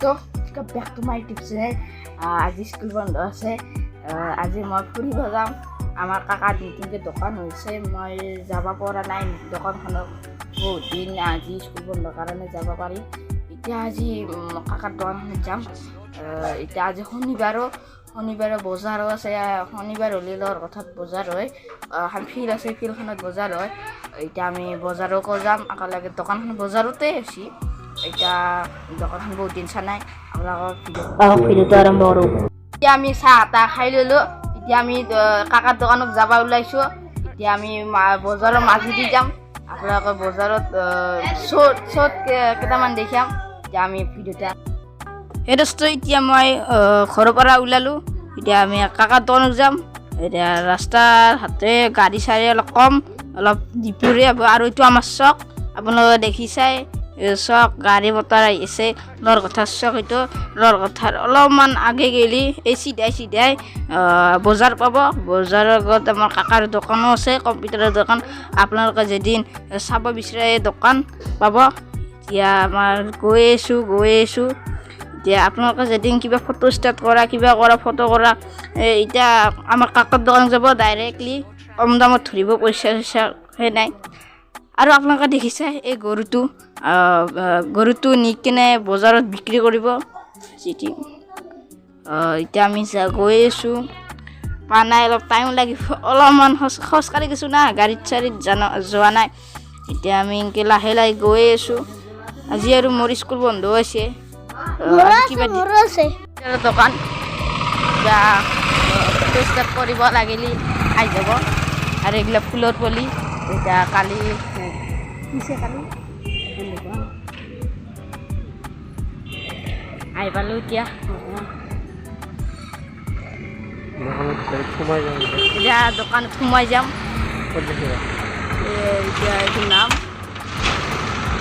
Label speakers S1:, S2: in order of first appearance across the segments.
S1: Welcome back to my YouTube channel. আজি school বন্ধ আছে। আজি মই ফুৰিব যাম। আমাৰ কাকাৰ নতুনকৈ দোকান হৈছে, মই যাব পৰা নাই দোকানখনত বহুত দিন। আজি স্কুল বন্ধ কাৰণে যাব পাৰিম। এতিয়া আজি কাকাৰ দোকানখনত যাম। এতিয়া আজি শনিবাৰো, শনিবাৰে বজাৰো আছে। শনিবাৰ হ'লে লোহৰকথাত বজাৰ হয়। এখন ফিল্ড আছে, ফিল্ডখনত বজাৰ হয়। এতিয়া আমি বজাৰকো যাম একেলগে। দোকানখন বজাৰতে হৈছে। এতিয়া দোকানখন বহুত দিন চোৱা নাই। আপোনালোকৰ ভিডিঅ'
S2: আহক, ভিডিঅ'টো আৰম্ভ কৰোঁ।
S1: এতিয়া আমি চাহ তাহ খাই ল'লোঁ। এতিয়া আমি কাকাৰ দোকানত যাব ওলাইছোঁ। এতিয়া আমি বজাৰৰ মাজেদি যাম। আপোনালোকে বজাৰত চ'ত চ'ত কেইটামান দেখাম। এতিয়া আমি ভিডিঅ'টা সেই দোস্ত, এতিয়া মই ঘৰৰ পৰা ওলালোঁ। এতিয়া আমি কাকাৰ দোকানত যাম। এতিয়া ৰাস্তাৰ হাতে গাড়ী চাড়ী অলপ কম, অলপ দুপৰীয়া হ'ব। আৰু এইটো আমাৰ চক, আপোনালোকে দেখিছাই। এই চক, গাড়ী মটৰ আহিছে। লোহৰকথাৰ চক এইটো। লোহৰকথাৰ অলপমান আগে গেলি এই চিধাই চিধাই বজাৰ পাব। বজাৰৰ আগত আমাৰ কাকাৰ দোকানো আছে, কম্পিউটাৰৰ দোকান। আপোনালোকে যেদিন চাব বিচাৰে, এই দোকান পাব। এতিয়া আমাৰ গৈ আছোঁ, গৈ আছোঁ। এতিয়া আপোনালোকে যদি কিবা ফটো ষ্টাৰ্ট কৰা, কিবা কৰা, ফটো কৰা, এই এতিয়া আমাৰ কাকাৰ দোকান যাব, ডাইৰেক্টলি কম দামত ধৰিব, পইচা চইচা সেই নাই। আৰু আপোনালোকে দেখিছে এই গৰুটো, গৰুটো নি কেনে বজাৰত বিক্ৰী কৰিব যিটি। এতিয়া আমি গৈ আছোঁ। পোৱা নাই, অলপ টাইম লাগিব। অলপমান খোজকাঢ়ি গৈছোঁ না, গাড়ীত চাড়ীত যোৱা নাই। এতিয়া আমি এনেকৈ লাহে লাহে গৈ আছোঁ। আজি আৰু মোৰ স্কুল বন্ধ হৈছে। আজি কিবা
S2: আছে।
S1: দোকান, কিবা ফটো ষ্টাৰ্ট কৰিব লাগিলে আহি যাব। আৰু এইগিলা ফুলৰ পুলি। এতিয়া কালি পিছে কালি এখন দোকান আহি পালোঁ। এতিয়া
S3: দোকানত ভিতৰত সোমাই যাওঁ।
S1: এতিয়া দোকানত সোমাই যাম।
S3: ক'ত দেখিবা?
S1: এতিয়া এইটো নাম,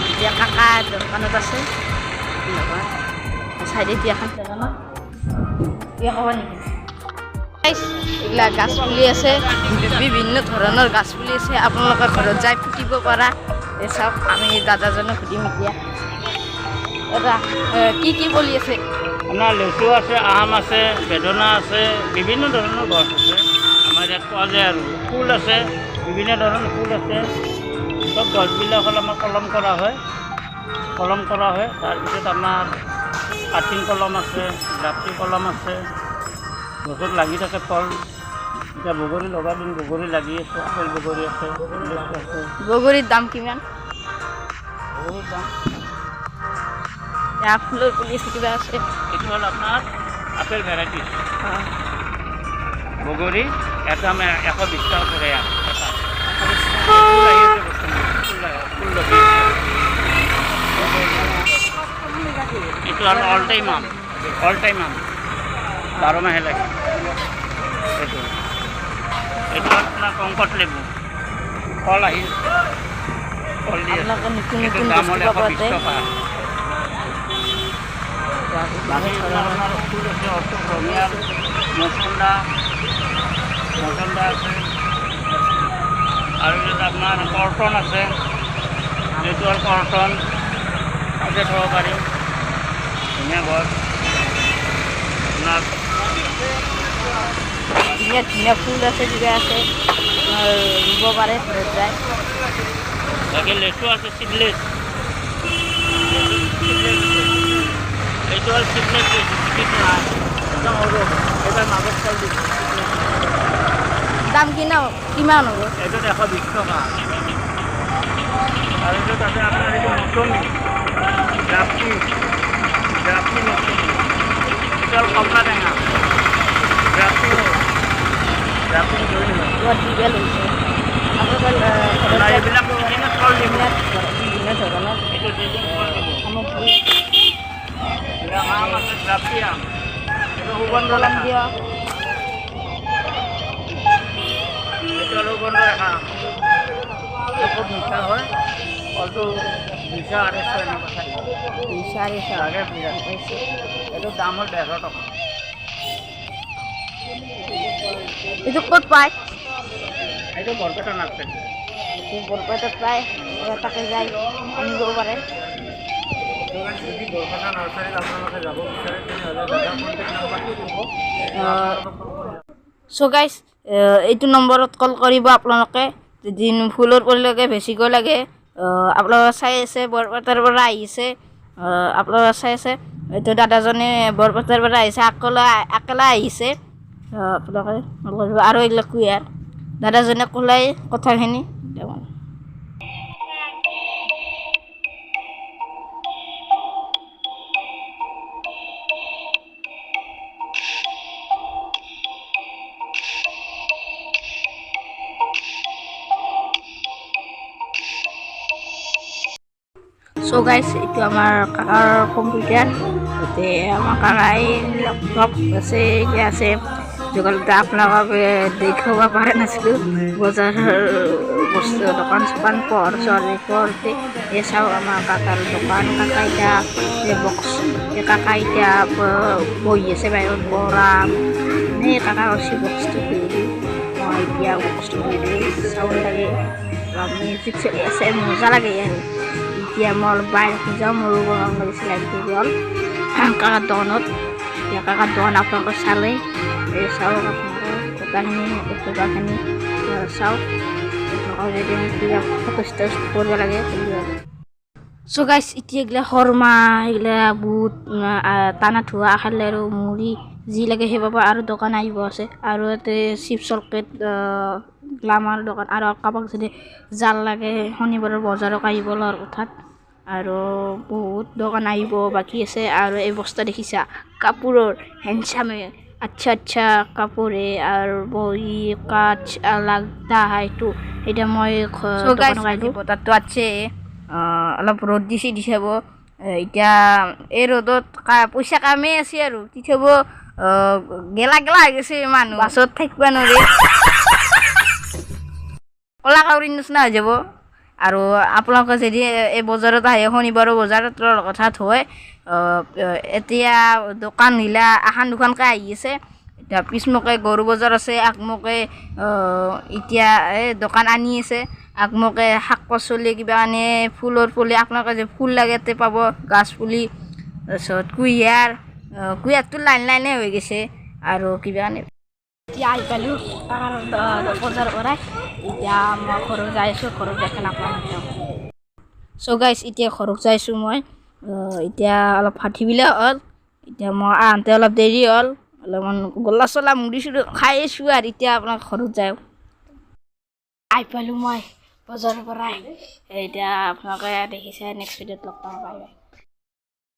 S1: এতিয়া কাকা দোকানত আছে। দোকান চাইডে এতিয়া এখন দোকানত কিবা ক'ব নেকি? এইগিলা গাছ পুলি আছে, বিভিন্ন ধৰণৰ গাছ পুলি আছে। আপোনালোকে ঘৰত যাই পুতিব পৰা। এই চাওক, আমি দাদাজনক সুধিম এতিয়া। দাদা, কি কি পুলি আছে?
S4: আপোনাৰ লেচু আছে, আম আছে, বেদনা আছে, বিভিন্ন ধৰণৰ গছ আছে আমাৰ ইয়াত পোৱা যায়। আৰু ফুল আছে, বিভিন্ন ধৰণৰ ফুল আছে। চব গছবিলাক হ'ল আমাৰ কলম কৰা হয়, কলম কৰা হয়। তাৰপিছত আমাৰ কাটিং কলম আছে, গ্ৰাফটিং কলম আছে। গছত লাগি থাকে ফল। এতিয়া বগৰী লগা দিন, বগৰী লাগি আছে, আপেল বগৰী আছে, লেচু আছে।
S1: বগৰীৰ দাম কিমান?
S4: বহুত দাম।
S1: এতিয়া ফুলৰ পুলি আছে, কিবা আছে?
S4: এইটো হ'ল আপোনাৰ আপেল ভেৰাইটিজ। বগৰী এটা 120 টকা পৰে ইয়াত এটা। ফুল আহি আছে বৰ্তমান, ফুল লাগি আছে। এইটো হ'ল অল টাইম আম, অল টাইম আম, 12 মাহে লাগে এইটো। এইটো হ'ল আপোনাৰ কংকট লেবু, ফল আহি আছে, ফল দি আছে।
S1: আপোনালোকে নতুন
S4: এইটোৰ
S1: নতুন
S4: দাম
S1: বস্তু
S4: হ'ল এশ
S1: পাব
S4: বিছ
S1: ইয়াতে।
S4: টকা। বাকী এইবিলাক আপোনাৰ ফুল আছে, অশোক, ৰঙিয়াল, মচন্দা, মচন্দা আছে। আৰু ইয়াত আপোনাৰ কৰ্টন আছে। এইটো হ'ল কৰ্টন, তাতে থ'ব পাৰি, ধুনীয়া গছ আপোনাৰ।
S1: ধুনীয়া ধুনীয়া ফুল আছে, কিবা আছে, আপোনাৰ ৰুব পাৰে ঘৰত যায়।
S4: বাকী লেচু আছে, চিডলেছ চিডলেছ আছে। এইটো হ'ল চিডলেছ লেচু, চিকিট নাই, একদম সৰু হ'ব। এইবাৰ মাজত ফল দিব।
S1: দাম কিমান হ'ব?
S4: এইটোত 120 টকা। আৰু এইটো তাতে আপোনাৰ এইটো মৌচুমী, গ্ৰাফটিং, গ্ৰাফটিং মৌচুমী। এইটো হ'ল কমলা টেঙা, গ্ৰাফটিং, গ্ৰাফটিং জইন হয়।
S1: বৰ দীঘল হৈছে। আপোনালোকে ঘৰত
S4: আপোনাৰ
S1: যাই
S4: এইবিলাক চিজনত ফল দিব।
S1: বিভিন্ন ধৰণৰ
S4: এইটো চিজন ফল দিব।
S1: সামগ্ৰী।
S4: এইবিলাক আম আছে, গ্ৰাফটি আম, এইটো সুগন্ধ
S1: কলম
S4: ৰেখা।
S1: দিয়া।
S4: এইটো হ'ল সুগন্ধ ৰেখা আম। এইটো খুব মিঠা হয় ফলটো, 200 250 এনেকুৱা চাইজ।
S1: 200 250।
S4: লাগে বিৰাট।
S1: পাইছে।
S4: এইটোৰ দাম হ'ল 150 টকা।
S1: এইটো ক'ত পায়?
S4: এইটো বৰপেটা নাৰ্চাৰী।
S1: এইটো বৰপেটাত পায়। তাতে যাই আনিব পাৰে।
S3: যদি বৰপেটা নাৰ্চাৰীত আপোনালোকে যাব বিচাৰে, তেনেহ'লে দাদাৰ কণ্টেক্ট নাম্বাৰটো দিব।
S1: চ' গাইজ, এইটো নম্বৰত কল কৰিব আপোনালোকে যদি ফুলৰ পুলি লাগে, বেছিকৈ লাগে। আপোনালোকে চাই আছে, বৰপেটাৰ পৰা আহিছে। আপোনালোকে চাই আছে, এইটো দাদাজনে বৰপেটাৰ পৰা আহিছে, আকলা আকলা আহিছে। আপোনালোকে কল কৰিব। আৰু এইবিলাক কুঁহিয়াৰ, দাদাজনে ক'লাই কথাখিনি। চ' গাইজ, এইটো আমাৰ কাকাৰ কম্পিউটাৰ। তাতে আমাৰ কাকাই লেপটপ আছে, এইগিলা আছে যোগালতে। আপোনালোকক দেখুৱাব পৰা নাছিলোঁ বজাৰৰ বস্তু, দোকান চোকান, পোহৰ চোহৰ দেখুৱাওঁতে। এই চাওক, আমাৰ কাকাৰ দোকান। কাকা এতিয়া এই বক্স, এই কাকা এতিয়া বহি আছে বাহিৰত গৰম। এই কাকা কৈছে বক্সটো খুলি দিওঁ। মই এতিয়া বক্সটো খুলি দিওঁ, চাউণ্ড লাগে, মিউজিক চলি আছে, মজা লাগে। আৰু এতিয়া মই অলপ বাহিৰত যাওঁ, মোৰো গৰম লাগিছে, লাইনটো গ'ল কাকাৰ দোকানত। এতিয়া কাকাৰ দোকান আপোনালোকে চালে। এই চাওক, আপোনালোকৰ গোটাখিনি দোকানখিনি চাওক। আপোনালোকৰ যদি কিবা ফটো কৰিব লাগে। চ' গাইছ, এতিয়া এইগিলা শৰ্মা, এইগিলা বুট, টানা ধোৱা খালে আৰু মুড়ি যি লাগে সেই পাব। আৰু দোকান আহিব আছে আৰু ইয়াতে চিপছ, চকলেট, গ্লামাৰ দোকান। আৰু কাৰোবাক যদি জাল লাগে, শনিবাৰৰ বজাৰত আহিব লোৱাৰ কথাত। আৰু বহুত দোকান আহিব বাকী আছে। আৰু এই বস্তা দেখিছা, কাপোৰৰ হেণ্ডচামে আচ্ছা আচ্ছা কাপোৰে আৰু বহি কাঠ লাগতা এইটো। এতিয়া মই বতাহটো আছে, অলপ ৰ'দ দিছে, দি চাব। এতিয়া এই ৰ'দত পইচা কামেই আছে আৰু তিথব গেলা গেলা হৈ গৈছে মানুহ, বাছত থাকিব নোৱাৰে, কলা কাউৰীৰ নিচিনা হৈ যাব। আৰু আপোনালোকে যদি এই বজাৰত আহে, শনিবাৰৰ বজাৰত কথাত হয়। এতিয়া দোকান হিলা এখন দুখনকৈ আহি আছে। এতিয়া পিছমুখে গৰু বজাৰ আছে, আগমুখে এতিয়া এই দোকান আনি আছে, আগমুখে শাক পাচলি কিবা আনে, ফুলৰ পুলি। আপোনালোকে যে ফুল লাগে ইয়াতে পাব, গাছ পুলি, তাৰপিছত কুঁহিয়াৰ, কুঁহিয়াৰটো লাইন লাইনে হৈ গৈছে আৰু কিবা আনে। এতিয়া আহি পালোঁ বজাৰৰ পৰাই। এতিয়া মই ঘৰত যাই আছোঁ, ঘৰত যাই কেনে আপোনাক। চ' গাইছ, এতিয়া ঘৰত যাইছোঁ মই। এতিয়া অলপ ভাটিবেলা হ'ল। এতিয়া মই আহোঁতে অলপ দেৰি হ'ল, অলপমান গলা চলা মুড়ি চুৰি খাই আছোঁ আৰু এতিয়া আপোনাৰ ঘৰত যাওঁ। আহি পালোঁ মই বজাৰৰ পৰাই। এতিয়া আপোনালোকে দেখিছে। নেক্সট ভিডিঅ'ত লগ পাম, বাই বাই।